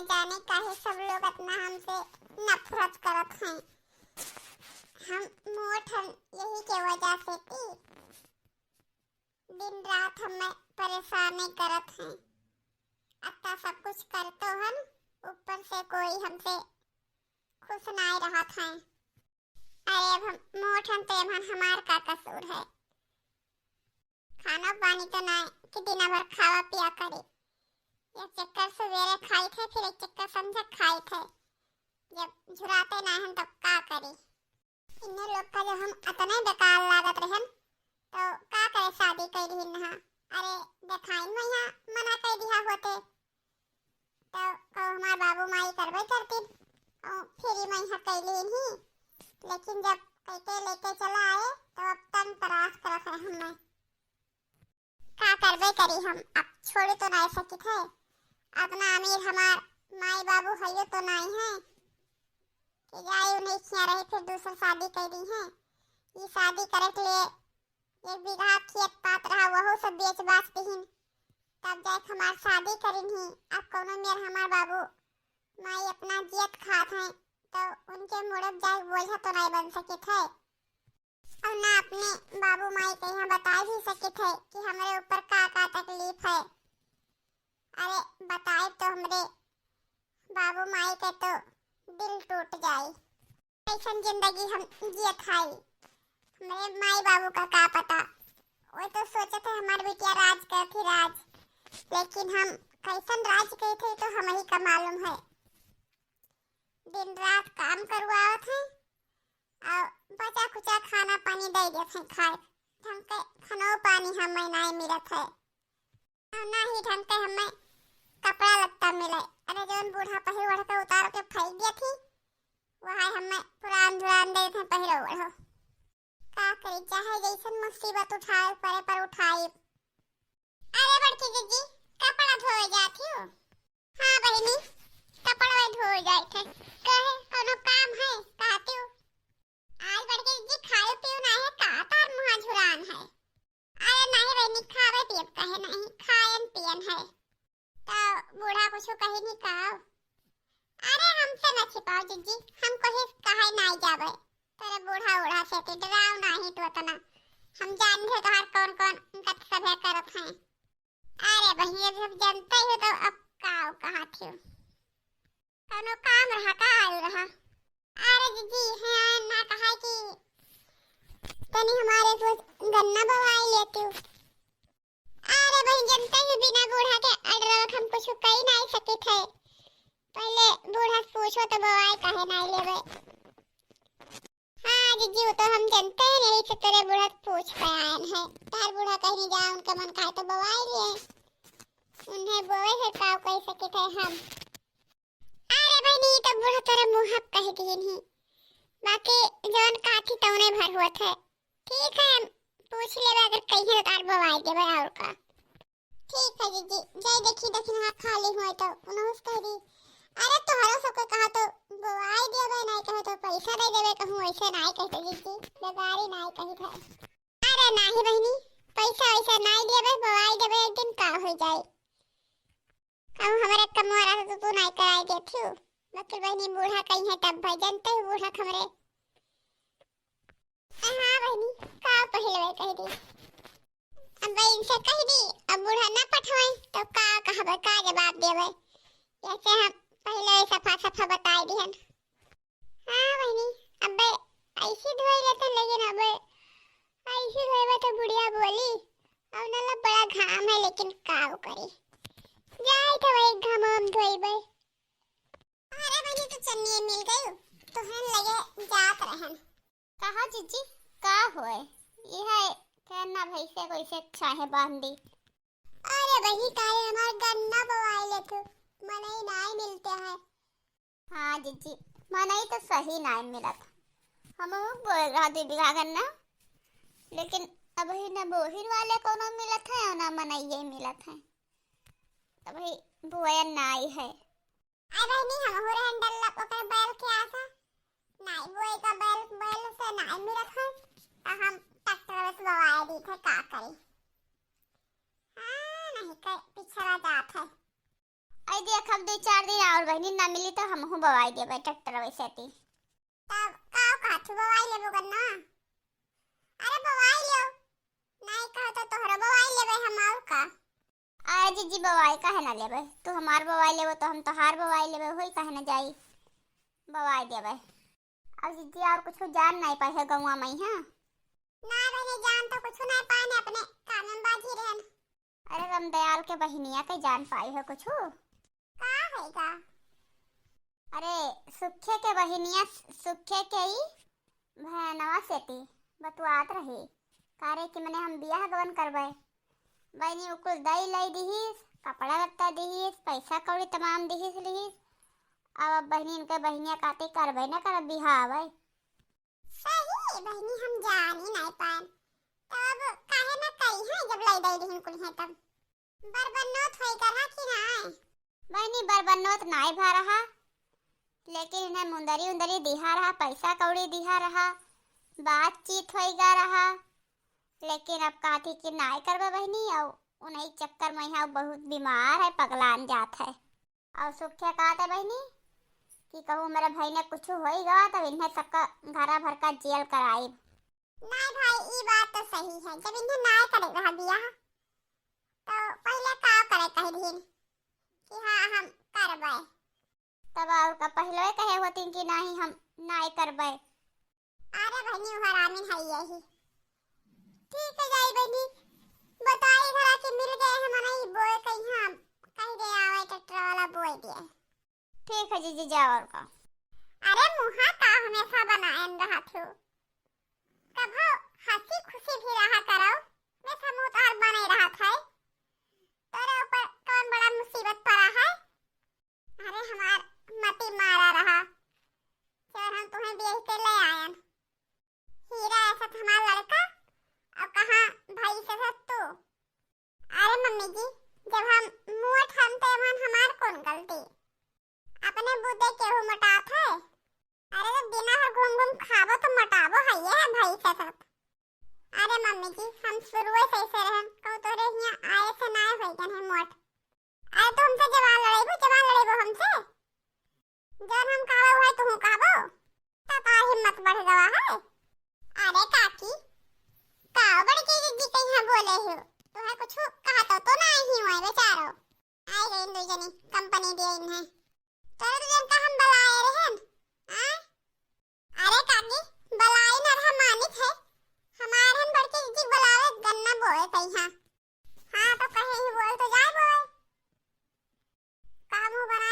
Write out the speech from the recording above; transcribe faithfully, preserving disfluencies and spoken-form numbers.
जाने काहे सब लोग इतना हमसे नफरत करत हैं। हम मोट हन यही के वजह से कि दिन रात हमें परेशान करत हैं। अत्ता सब कुछ करतो हन, ऊपर से कोई हमसे खुश नाय रहत हैं। अरे अब हम मोट हन तो एमन हमार का कसूर है? खाना पानी तो नाय कि दिना भर खावा पिया करे। एक चक्कर सवेरे खाई थे, फिर एक चक्कर संझा खाई थे। जब झुराते नाय हन तब का करी? इन्हें लोग का जब हम अतने बेकार लागत रहन तो का करे शादी कैली ही नहा। अरे देखाइन मैया मना कर दिया होते तो कहूँ हमार बाबू माई करबे करतीन, और फिर ही मैं यहाँ कैली ही। लेकिन जब कैके लेके चला आए तो अब तंग तराश करत है हमें। का करबे करी हम, अब छोड़ तो नहीं सकित है। अपना अमीर हमार माई बाबू हइयो तो नहीं है कि जाए उन्हें खिया रहे फिर दूसर शादी कर दी है। ये शादी करे के लिए एक बीघा खेत पात रहा, वहू सब बेच बाच दिहिन, तब जाके हमार शादी करिन ही। अब कौनो मेर हमार बाबू माई अपना जियत खात हैं, तो उनके मुड़ब जाए बोझा तो नहीं बन सकित है। और ना अपने बाबू माई के यहाँ बता भी सकित है कि हमरे ऊपर का का तकलीफ है। अरे बताए तो हमरे बाबू माई के तो दिल टूट जाए। कैसन जिंदगी हम जियत हई, हमरे माई बाबू का का पता। वो तो सोचत है हमार बिटिया राज करत ही राज, लेकिन हम कैसन राज करत है तो हम ही का मालूम है। दिन रात काम करवावत है और बचा कुचा खाना पानी दे देत है खाए, ढंग के खानो पानी हमें नहीं मिलत है। ना ही ढंग के हमें कपड़ा लत्ता मिले। अरे जौन बूढ़ा पहिर ओढ़ के उतार के फेंक दिया थी, वह हमें पुरान जुरान दे थे पहिरो ओढ़ो। का करी, चाहे जैसन मुसीबत उठाए परे पर उठाई। अरे बड़की जीजी, कपड़ा धोए जाती हो? हाँ बहिनी, कपड़ा धोए जाए थे। कहे कोनो काम है कहती हो? आज बड़की जीजी खाए पियो ना है का तार मुँह झुरान है? अरे नहीं बहिनी, खावे पियब कहे नहीं, खायन पियन है। तो बूढ़ा कुछ कही नहीं का? अरे हमसे न छिपाओ जीजी, हम कहीं कहे नहीं जावे। तेरे बूढ़ा बूढ़ा से ते डराओ नहीं तो इतना। हम जान है तोहार कौन कौन गत सभे करत हैं। अरे बहिनी, जब जनते हो तो अब का कहा थे? कौनो काम रहा का आयो रहा? अरे जीजी, हाँ, ना कहा कि तनी हमारे कुछ गन्ना बवाई लेती हो। अरे बहिन, जनते ही बिना बूढ़ा के अडरवक हम कुछ कही नहीं सकित है। पहले बूढ़ा से पूछो तो बवाई काहे नहीं लेवे। हाँ जीजी, वो तो हम जनते हैं, यही से तेरे बूढ़ा से पूछ के आयन है। तार बूढ़ा कहीं जा, उनके मन खाए तो बवाई लिए, उन्हें बोए है का कह सकित है हम। अरे बहिनी, ई तो बूढ़ा तोरे मुँह कह दिहिन ही, बाकी जौन काथी तौने भर होत है। ठीक है, हम पूछ लेबे, अगर कहिए तो तार बवाई देबे और का। ठीक है जीजी, जय देखी दक्षिणा खाली हुए तो उन्होंने कह दी। अरे तोहरो सबके कहा तो बवाई देबे, नहीं कहे तो पैसा दे देबे, कहूँ ऐसे नहीं कहते जीजी, बेगारी नहीं कही थे। अरे नाही बहिनी, पैसा वैसा नहीं देबे, बवाई देबे, एक दिन का हो जाए। कहूँ हमरे कमवा रहा तो तू नहीं कराई देती हो। बाकी बहिनी बूढ़ा कहीं है तब भाई जनते हो बूढ़ा हमरे। हाँ बहिनी, का पहले कह दी। अब भाई इनसे कह दी, अब बूढ़ा ना पठवाई तो का कहबे, का जवाब देबे। ऐसे हम पहले सफा सफा बताई दिहन। हाँ बहिनी, अबे ऐसी धोई लेते, लेकिन अबे ऐसी धोएबे तो बुढ़िया बोली, अब न ला बड़ा घाम है, लेकिन का करे, जाए तो वही घाम हम धोएबे। अरे बहिनी, तो चन्निए मिल गई, तो हम लगे जात रहन। कहा जीजी, का होए, यह कहना भैंसे को इसे छाहे बांध दी। अरे बहिनी, काहे हमार गन्ना बवाई लेत हो, मनई नाई मिलते हैं। हाँ जीजी, मनई तो सही नाई मिलत। हमहू बोए रहा दू बीघा गन्ना, लेकिन अबही न बोहिन वाले कोनो मिलत है और न मनइये मिलत है, तबही बोयन नाई है। अरे बहिनी, हमहू रहन डल्ला ओकर बैल के आशा, नाई बोए का बैल, बैल से नाई मिलत है, तो हम ट्रैक्टर से बवाए दी थे, का करी। हाँ, नहीं के पिछड़ा जात है। अरे देख, अब दुइ चार दिन और बहिनी ना मिली तो हमहू बोवाइ देबे ट्रैक्टर वैसे ती। तब का कहत हू, बोवाइ लेबो गन्ना? अरे बोवाइ लेओ, नाहीं कहो तो तोहरो बोवाइ लेबे हम, और का। अरे जीजी, बोवाइ काहे ना लेबे? तू हमार बोवाइ लेबो तो हम तोहार बोवाइ लेबे, होई काहे ना जाई, बोवाइ देबे। अब जीजी और कुछ जान नाहीं पाए है गौवा मइहाँ? ना बहिनी, जान तो कुछ नाहीं पाए, अपने काम में बाझी रहन। अरे रामदयाल के बहिनिया के जान पाई हो कुछ? का है का? अरे सुखे के बहिनिया, सुखे के ही भयनवा सेती बतुआत रही, कारे कि मने हम बियाह गवन करबे। बहिनी उ कुल दई लई दिहिस, कपड़ा लत्ता दिहिस, पैसा कौड़ी तमाम दिहिस लिहिस। अब, अब बहिनी इनके बहिनिया काती करबे न करब बियाह। सही बहिनी, हम जान ही नाहीं पाएन। तब काहे ना कही है जब लई दई रही कुल है तब। बरबन्नोत होई गवा कि नाहीं? बहिनी बरबन्नोत नाहीं भा रहा, लेकिन इन्हें मुंदरी उंदरी दिहा रहा, पैसा कौड़ी दिहा रहा, बातचीत होई गा रहा। लेकिन अब काथी कि नाहीं करबे बहिनी, और उन्हीं चक्कर में यहाँ बहुत बीमार है, पगलान जात है। और सुख्या कहत है बहिनी कि कहूँ मेरे भाई ने कुछ होई गवा तब इन्हें सबका घरा भर का जेल कराइब। नाहीं भाई, ई बात तो सही है, जब इन्हें नाहीं करे रहा बियाह तो पहले का करे कह दिन कि हाँ हम करबे। तब और का पहले कहे होती कि नाहीं हम नाहीं करबे। अरे बहिनी, उ हरामिन है यही। ठीक है जाई बहिनी, बताई घरा के मिल गए हैं मनई बोए कहीं हम कह दे आवे ट्रैक्टर वाला बोए दिए। ठीक है जीजी, जाओ और का। अरे मुहा का हमेशा बनाएन रहत हो, कभो हंसी खुशी भी रहा करो, हमेशा मुंह तोहार बने रहत है। तोरे ऊपर कौन बड़ा मुसीबत पड़ा है? अरे हमार मती मारा रहा, जब हम तुम्हें बेच के ले आयन। हीरा ऐसा था हमार लड़का, अब कहाँ भाई से था तू? अरे मम्मी जी, जब हम मोट हन तो एमन हमार कौन गलती? अपने बूते केहू मोटात है? अरे जब दिना भर घूम घूम खाबो तो मोटाबो है ये है भाई से सब। अरे मम्मी जी, हम शुरुए से ऐसे रहन, कहूँ तोरे हियाँ आए से ना होई गन है मोट। अरे तू हमसे जबान लड़ाइबो, जबान लड़ाइबो हमसे? जौन हम कहबो वही तू कहबो? तो तोहार हिम्मत बढ़ गवा है। अरे काकी, का बड़की दीदी कहीं बोले हो? तुम्हें कुछ कहा तो, तो ना ही हुआ बेचारो। आई गई दो जनी, कंपनी दे इन्हें। तोरे दो जन का हम बुलाए रहन, हाँ? अरे काकी, बुलाए ना रहा मानिक है। हमारे हम बड़की दीदी बुलावे गन्ना बोए कहीं, हाँ। हाँ तो कहे ही बोल तो जाए बोए। का मुंह बना